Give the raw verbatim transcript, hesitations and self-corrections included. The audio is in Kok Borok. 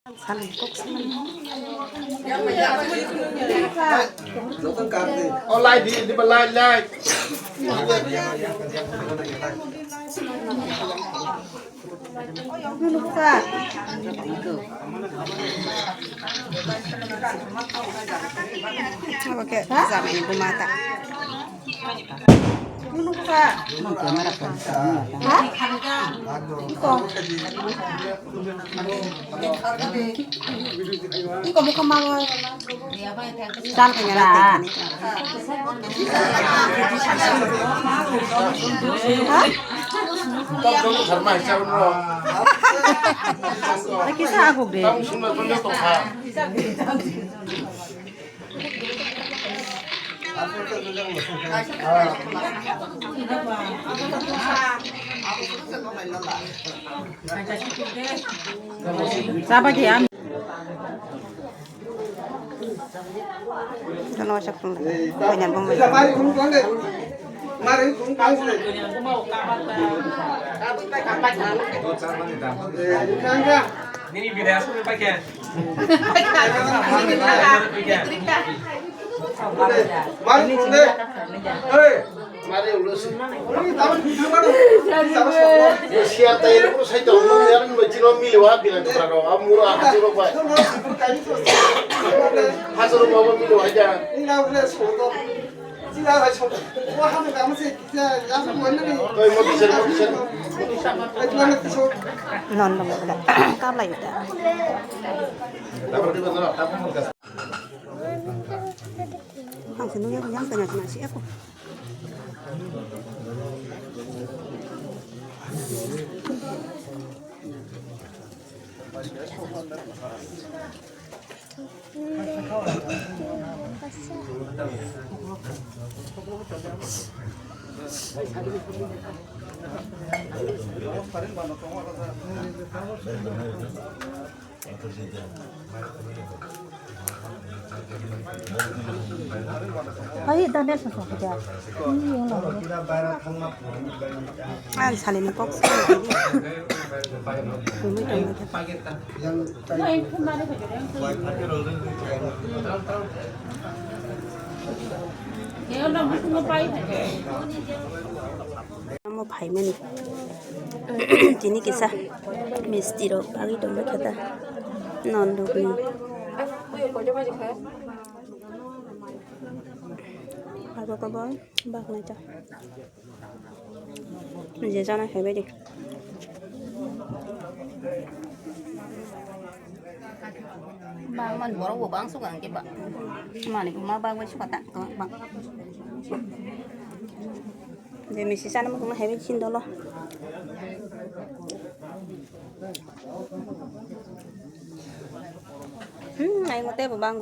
Oh, light di, di ba light, light. Oke, jamai ni buma ta. Ha? Iko. Iko mukha mango. Chal kanya na. Ha? Kisa aguk de. Chaba khe ang. Jono waisa khum lai. Kanya bong lai. Nini bidaya suri pakai. Mari ulo si. Siar tai ulo sai to ulo yaran bai chiro mili wa bila to bra ro. Amura hachuro bai. Hachuro mama mili wa ja. Toi mo kisar mo kisar. Non no mo da. Kap lai da. Ang sinu yang yang tanya tanya si aku. Hai, da bel sa sa kya? Ang salini kok sa. Kumi tong kya? Omo phaimani. Tini kisa misti rok bagwi tongwi khe ta. Non rok ni. Abo kobo bak nai ta. Je jana hai bai di. Bang man borok bo bang suka angke ba. Mani ma bang bai suka ta bang. Je misi sana mo hai bai sin dolo. Hmm, ai mo te bo bang.